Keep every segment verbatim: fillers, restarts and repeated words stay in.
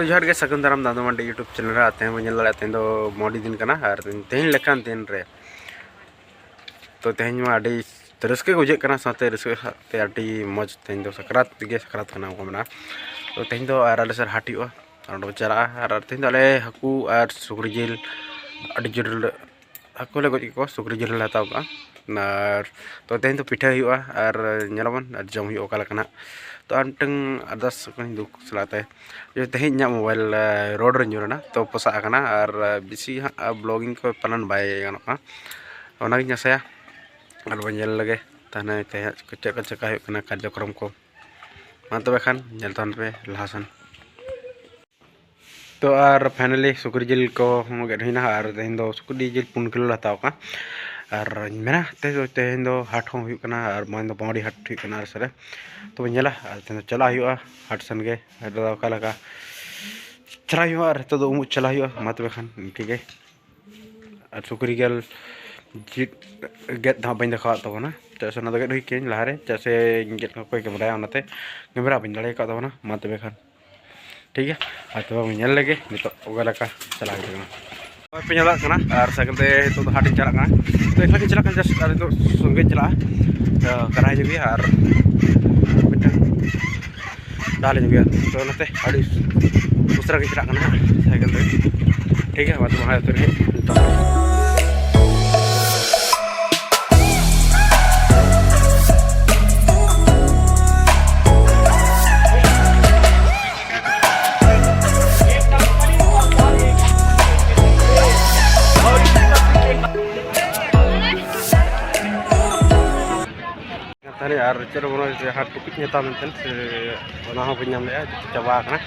ᱡᱚᱦᱟᱨ ᱜᱮ, ᱥᱟᱹᱜᱩᱱ ᱫᱟᱨᱟᱢ ᱫᱟᱫᱩ ᱢᱟᱱᱰᱤ YouTube ᱪᱮᱱᱮᱞ ᱨᱮ᱾ ᱟᱨ ᱛᱮᱦᱮᱧ ᱵᱚᱱ ᱧᱮᱞ ᱫᱟᱲᱮᱭᱟᱜᱼᱟ, ᱛᱮᱦᱮᱧ ᱫᱚ ᱢᱚᱣᱰᱤ ᱫᱤᱱ ᱠᱟᱱᱟ᱾ ᱟᱨ ᱛᱮᱦᱮᱧ ᱞᱮᱠᱟᱱ ᱫᱤᱱ ᱨᱮ ᱛᱚ ᱛᱮᱦᱮᱧ ᱢᱟ ᱟᱹᱰᱤ ᱨᱟᱹᱥᱠᱟᱹ ᱜᱮ ᱵᱩᱡᱷᱟᱹᱜ ᱠᱟᱱᱟ, ᱥᱟᱶᱛᱮ ᱨᱟᱹᱥᱠᱟᱹ ᱥᱟᱶᱛᱮ ᱟᱹᱰᱤ ᱢᱚᱡᱽ᱾ ᱛᱮᱦᱮᱧ ᱫᱚ ᱥᱟᱠᱨᱟᱛ ᱜᱮ, ᱥᱟᱠᱨᱟᱛ ᱠᱟᱱᱟ ᱠᱚ ᱢᱮᱱᱟ᱾ ᱛᱚ ᱛᱮᱦᱮᱧ ᱫᱚ ᱟᱨ ᱟᱞᱮ ᱥᱮᱫ ᱦᱟᱴ ᱦᱩᱭᱩᱜᱼᱟ, ᱟᱨ ᱚᱸᱰᱮ ᱵᱚᱱ ᱪᱟᱞᱟᱜᱼᱟ᱾ ᱟᱨ ᱛᱮᱦᱮᱧ ᱫᱚ ᱟᱞᱮ ᱦᱟᱹᱠᱩ ᱟᱨ ᱥᱩᱠᱨᱤ ᱡᱤᱞ ᱟᱹᱰᱤ ᱡᱳᱨ ᱞᱮ, ᱦᱟᱹᱠᱩ ᱞᱮ ᱜᱚᱡ ᱠᱮᱫ ᱠᱚᱣᱟ, ᱥᱩᱠᱨᱤ ᱡᱤᱞ ᱞᱮ ᱦᱟᱛᱟᱣ ᱠᱟᱜᱼᱟ᱾ ᱟᱨ ᱛᱚ ᱛᱮᱦᱮᱧ ᱫᱚ ᱯᱤᱴᱷᱟᱹ ᱦᱩᱭᱩᱜᱼᱟ, ᱟᱨ ᱧᱮᱞᱟᱵᱚᱱ ᱟᱨ ᱡᱚᱢ ᱦᱩᱭᱩᱜᱼᱟ ᱚᱠᱟ ᱞᱮᱠᱟ ᱱᱟᱜ᱾ ᱛᱚ ᱟᱨ ᱢᱤᱫᱴᱟᱝ ᱟᱨᱫᱟᱥ ᱠᱟᱹᱱᱟᱹᱧ ᱫᱩᱠ ᱥᱟᱞᱟᱜ ᱛᱮ, ᱡᱮ ᱛᱮᱦᱮᱧ ᱤᱧᱟᱹᱜ ᱢᱳᱵᱟᱭᱤᱞ, ᱮ, ᱨᱳᱰ ᱨᱮ ᱧᱩᱨ ᱮᱱᱟ, ᱛᱚ ᱯᱚᱥᱟᱜ ᱟᱠᱟᱱᱟ᱾ ᱟᱨ, ᱮ, ᱵᱮᱥᱤ ᱦᱟᱸᱜ, ᱮ, ᱵᱞᱚᱜᱤᱝ ᱠᱚ ᱯᱟᱞᱮᱱ ᱵᱟᱭ ᱜᱟᱱᱚᱜᱼᱟ᱾ ᱚᱱᱟᱜᱤᱧ ᱟᱥᱟᱭᱟ, ᱟᱨ ᱵᱚᱱ ᱧᱮᱞ ᱞᱮᱜᱮ ᱛᱟᱦᱞᱮ ᱛᱮᱦᱮᱧ ᱪᱮᱫ ᱠᱚ ᱪᱮᱠᱟ ᱦᱩᱭᱩᱜ ᱠᱟᱱᱟ, ᱠᱟᱨᱡᱚᱠᱨᱚᱢ ᱠᱚ᱾ ᱢᱟ ᱛᱚᱵᱮ ᱠᱷᱟᱱ ᱧᱮᱞ ᱛᱟᱵᱚᱱ ᱯᱮ ᱞᱟᱦᱟ ᱥᱮᱱ᱾ ᱛᱚ ᱟᱨ finally ᱥᱩᱠᱨᱤ ᱡᱤᱞ ᱠᱚ ᱦᱚᱸ ᱜᱮᱫ ᱦᱩᱭᱱᱟ, ᱟᱨ ᱛᱮᱦᱮᱧ ᱫᱚ ᱥᱩᱠᱨᱤ ᱡᱤᱞ ᱯᱩᱱ ᱠᱤᱞᱳ ᱞᱮ ᱦᱟᱛᱟᱣ ᱠᱟᱜᱼᱟ᱾ ᱟᱨ ᱢᱮᱱᱟ ᱛᱮ-, ᱛᱮᱦᱮᱧ ᱫᱚ ᱦᱟᱴ ᱦᱚᱸ ᱦᱩᱭᱩᱜ ᱠᱟᱱᱟ, ᱟᱨ ᱢᱟᱲᱟᱝ ᱫᱚ ᱵᱟᱣᱰᱤ ᱦᱟᱴ ᱦᱩᱭᱩᱜ ᱠᱟᱱᱟ ᱟᱨ ᱥᱮᱫ ᱨᱮ᱾ ᱛᱚᱵᱮ ᱧᱮᱞᱟ, ᱟᱨ ᱛᱮᱦᱮᱧ ᱫᱚ ᱪᱟᱞᱟᱜ ᱦᱩᱭᱩᱜᱼᱟ ᱦᱟᱴ ᱥᱮᱱ ᱜᱮ᱾ ᱟᱨ ᱚᱠᱟ ᱞᱮᱠᱟ ᱪᱟᱞᱟᱜ ᱦᱩᱭᱩᱜᱼᱟ, ᱟᱨ ᱱᱤᱛᱚᱜ ᱫᱚ ᱩᱢᱩᱜ ᱪᱟᱞᱟᱜ ᱦᱩᱭᱩᱜᱼᱟ᱾ ᱢᱟ ᱛᱚᱵᱮ ᱠᱷᱟᱱ ᱤᱱᱠᱟᱹ ᱜᱮ᱾ ᱟᱨ ᱥᱩᱠᱨᱤ ᱡᱤᱞ ᱡᱤᱞ ᱜᱮᱫ ᱫᱚ ᱦᱟᱸᱜ ᱵᱟᱹᱧ ᱫᱮᱠᱷᱟᱣᱟᱫ ᱛᱟᱵᱚᱱᱟ, ᱪᱮᱫᱟᱜ ᱥᱮ ᱚᱱᱟ ᱫᱚ ᱜᱮᱫ ᱦᱩᱭ ᱠᱟᱹᱧ ᱞᱟᱦᱟᱨᱮ, ᱪᱮᱫᱟᱜ ᱥᱮ ᱤᱧ ᱜᱮᱫ ᱠᱚ ᱚᱠᱚᱭ ᱠᱮᱢᱮᱨᱟᱭᱟ, ᱚᱱᱟᱛᱮ ᱠᱮᱢᱮᱨᱟ ᱵᱟᱹᱧ ᱫᱟᱲᱮ ᱟᱠᱟᱫ ᱛᱟᱵᱚᱱᱟ᱾ ᱢᱟ ᱛᱚᱵᱮ ᱠᱷᱟᱱ ᱴᱷᱤᱠ ᱜᱮᱭᱟ, ᱟᱨ ᱛᱚᱵᱮ ᱵᱚᱱ ᱧᱮᱞ ᱞᱮᱜᱮ ᱱᱤᱛᱚᱜ ᱚᱠᱟ ᱞᱮᱠᱟ ᱪᱟᱞᱟᱣ ᱦᱩᱭᱩᱜ ᱠᱟᱱᱟ᱾ ᱱᱚᱜᱼᱚᱭ ᱯᱮ ᱧᱮᱞ ᱫᱟᱲᱮᱭᱟᱜ ᱠᱟᱱᱟ, ᱟᱨ ᱥᱟᱭᱠᱮᱞ ᱛᱮ ᱱᱤᱛᱚᱜ ᱫᱚ ᱦᱟᱴ ᱤᱧ ᱪᱟᱞᱟᱜ ᱠᱟᱱᱟ᱾ ᱛᱚ ᱮᱠᱞᱟ ᱜᱤᱧ ᱪᱟᱞᱟᱜ ᱠᱟᱱᱟ, just ᱟᱨ ᱱᱤᱛᱚᱜ ᱥᱚᱸᱜᱮᱧ ᱪᱟᱞᱟᱜᱼᱟ, ᱛᱚ ᱠᱟᱨᱟᱭ ᱧᱚᱜ ᱜᱮᱭᱟ ᱟᱨ ᱢᱤᱫᱴᱟᱝ ᱰᱟᱦᱟᱨ ᱧᱚᱜ ᱜᱮᱭᱟ᱾ ᱛᱚ ᱚᱱᱟᱛᱮ ᱟᱹᱰᱤ ᱩᱥᱟᱹᱨᱟ ᱜᱤᱧ ᱪᱟᱞᱟᱜ ᱠᱟᱱᱟ ᱦᱟᱸᱜ ᱥᱟᱭᱠᱮᱞ ᱛᱮ᱾ ᱴᱷᱤᱠ ᱜᱮᱭᱟ, ᱢᱟ ᱛᱚᱵᱮ ᱦᱟᱸᱜ ᱩᱛᱟᱹᱨ ᱜᱮ ᱱᱤᱛᱚᱜ᱾ ᱛᱟᱦᱞᱮ ᱟᱨ ᱪᱮᱫ ᱦᱚᱸ ᱵᱟᱹᱱᱩᱜᱼᱟ, ᱡᱟᱦᱟᱸ ᱴᱩᱠᱩᱡ ᱤᱧ ᱦᱟᱛᱟᱣ ᱢᱮᱱᱛᱮ, ᱥᱮ ᱚᱱᱟ ᱦᱚᱸ ᱵᱟᱹᱧ ᱧᱟᱢ ᱞᱮᱜᱼᱟ, ᱪᱟᱵᱟ ᱟᱠᱟᱱᱟ᱾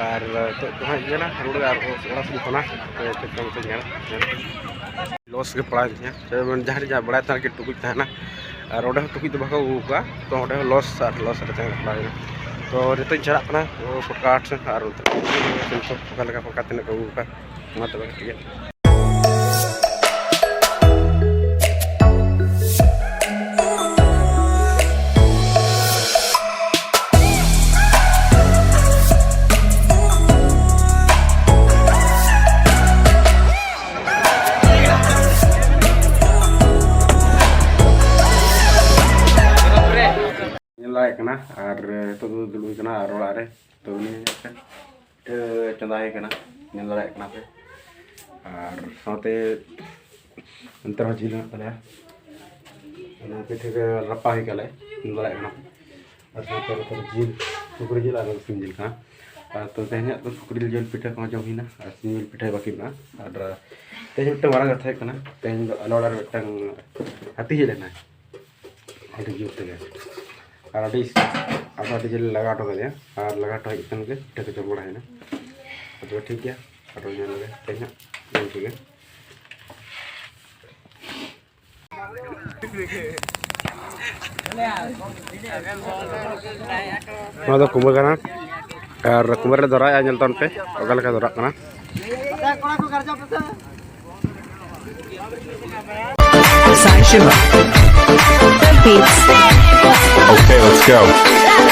ᱟᱨ ᱱᱤᱛᱚᱜ ᱫᱚ ᱦᱟᱸᱜ ᱤᱧ ᱧᱮᱞᱟ ᱨᱩᱣᱟᱹᱲ ᱟᱨ ᱚᱲᱟᱜ ᱥᱮᱫ ᱤᱧ ᱯᱷᱳᱱᱟ, ᱥᱮ ᱪᱮᱫ ᱞᱮᱠᱟ ᱢᱮᱛᱟᱧ ᱠᱟᱱᱟ᱾ ᱞᱚᱥ ᱜᱮ ᱯᱟᱲᱟᱣᱮᱱ ᱛᱤᱧᱟ, ᱥᱮ ᱡᱟᱦᱟᱸ ᱨᱮ ᱡᱟᱦᱟᱸ ᱵᱟᱲᱟᱭ ᱛᱟᱦᱮᱸ ᱠᱤ ᱴᱩᱠᱩᱡ ᱛᱟᱦᱮᱱᱟ, ᱟᱨ ᱚᱸᱰᱮ ᱦᱚᱸ ᱴᱩᱠᱩᱡ ᱫᱚ ᱵᱟᱠᱚ ᱟᱹᱜᱩ ᱟᱠᱟᱫᱼᱟ᱾ ᱛᱚ ᱚᱸᱰᱮ ᱦᱚᱸ ᱞᱚᱥ ᱟᱨ ᱞᱚᱥ ᱨᱮ ᱛᱟᱦᱮᱸ ᱯᱟᱲᱟᱣᱮᱱᱟ᱾ ᱛᱚ ᱱᱤᱛᱚᱜ ᱤᱧ ᱪᱟᱞᱟᱜ ᱠᱟᱱᱟ ᱯᱚᱴᱠᱟ ᱦᱟᱴ ᱥᱮᱫ, ᱟᱨ ᱚᱱᱛᱮ ᱚᱠᱟ ᱞᱮᱠᱟ ᱯᱚᱴᱠᱟ ᱛᱤᱱᱟᱹᱜ ᱠᱚ ᱟᱹᱜᱩ ᱟᱠᱟᱫᱼᱟ, ᱢᱟ ᱛᱚᱵᱮ ᱴᱷᱤᱠ ᱜᱮᱭᱟ᱾ ᱟᱨ ᱱᱤᱛᱚᱜ ᱫᱚ ᱫᱩᱲᱩᱵ ᱦᱩᱭ ᱠᱟᱱᱟ ᱟᱨ ᱚᱲᱟᱜ ᱨᱮ᱾ ᱛᱚ ᱱᱤᱭᱟᱹ ᱯᱤᱴᱷᱟᱹ ᱪᱚᱸᱫᱟ ᱦᱩᱭ ᱠᱟᱱᱟ, ᱧᱮᱞ ᱫᱟᱲᱮᱭᱟᱜ ᱠᱟᱱᱟ ᱯᱮ᱾ ᱟᱨ ᱥᱟᱶᱛᱮ ᱱᱚᱱᱛᱮ ᱨᱮᱦᱚᱸ ᱡᱤᱞ ᱢᱮᱱᱟᱜ ᱛᱟᱞᱮᱭᱟ᱾ ᱚᱱᱟ ᱯᱤᱴᱷᱟᱹ ᱜᱮ ᱨᱟᱯᱟ ᱦᱩᱭ ᱠᱟᱞᱮ, ᱧᱮᱞ ᱫᱟᱲᱮᱭᱟᱜ ᱠᱟᱱᱟ ᱯᱮ᱾ ᱟᱨ ᱥᱟᱶᱛᱮ ᱱᱚᱛᱮ ᱨᱮ ᱡᱤᱞ, ᱥᱩᱠᱨᱤ ᱡᱤᱞ ᱟᱨ ᱥᱤᱢ ᱡᱤᱞ ᱠᱟᱱᱟ᱾ ᱟᱨ ᱛᱚ ᱛᱮᱦᱮᱧᱟᱜ ᱫᱚ ᱥᱩᱠᱨᱤ ᱡᱤᱞ ᱯᱤᱴᱷᱟᱹ ᱠᱚᱦᱚᱸ ᱡᱚᱢ ᱦᱩᱭᱱᱟ ᱟᱨ ᱥᱤᱢ ᱡᱤᱞ ᱯᱤᱴᱷᱟᱹ ᱵᱟᱹᱠᱤ ᱢᱮᱱᱟᱜᱼᱟ᱾ ᱟᱨ ᱛᱮᱦᱮᱧ ᱢᱤᱫᱴᱟᱝ ᱢᱟᱨᱟᱝ ᱠᱟᱛᱷᱟ ᱦᱩᱭᱩᱜ ᱠᱟᱱᱟ, ᱛᱮᱦᱮᱧ ᱫᱚ ᱟᱞᱮ ᱚᱲᱟᱜ ᱨᱮ ᱢᱤᱫᱴᱟᱝ ᱦᱟᱹᱛᱤ ᱦᱮᱡ ᱞᱮᱱᱟᱭ᱾ ᱟᱹᱰᱤ ᱡᱳᱨ ᱛᱮᱜᱮ᱾ ᱟᱨ ᱟᱹᱰᱤ, ᱟᱫᱚ ᱟᱹᱰᱤ ᱡᱳᱨ ᱞᱮ ᱞᱟᱜᱟ ᱦᱚᱴᱚ ᱠᱟᱫᱮᱭᱟ᱾ ᱟᱨ ᱞᱟᱜᱟ ᱦᱚᱴᱚ ᱦᱮᱡ ᱠᱟᱛᱮ ᱜᱮ ᱯᱤᱴᱷᱟᱹ ᱠᱚ ᱡᱚᱢ ᱵᱟᱲᱟ ᱦᱩᱭᱱᱟ᱾ ᱟᱫᱚ ᱴᱷᱤᱠ ᱜᱮᱭᱟ, ᱟᱨᱚ ᱧᱮᱞ ᱞᱮᱜᱮ ᱛᱮᱦᱮᱧᱟᱜ ᱡᱚᱢ ᱠᱚᱜᱮ᱾ ᱱᱚᱣᱟ ᱫᱚ ᱠᱩᱢᱵᱟᱹ ᱠᱟᱱᱟ᱾ ᱟᱨ ᱠᱩᱢᱵᱟᱹ ᱨᱮ ᱫᱷᱚᱨᱟᱭᱟ, ᱧᱮᱞ ᱛᱟᱵᱚᱱ ᱯᱮ ᱚᱠᱟ ᱞᱮᱠᱟ ᱫᱷᱚᱨᱟᱜ ᱠᱟᱱᱟ᱾ Sai Shiva. Beats. Okay, let's go.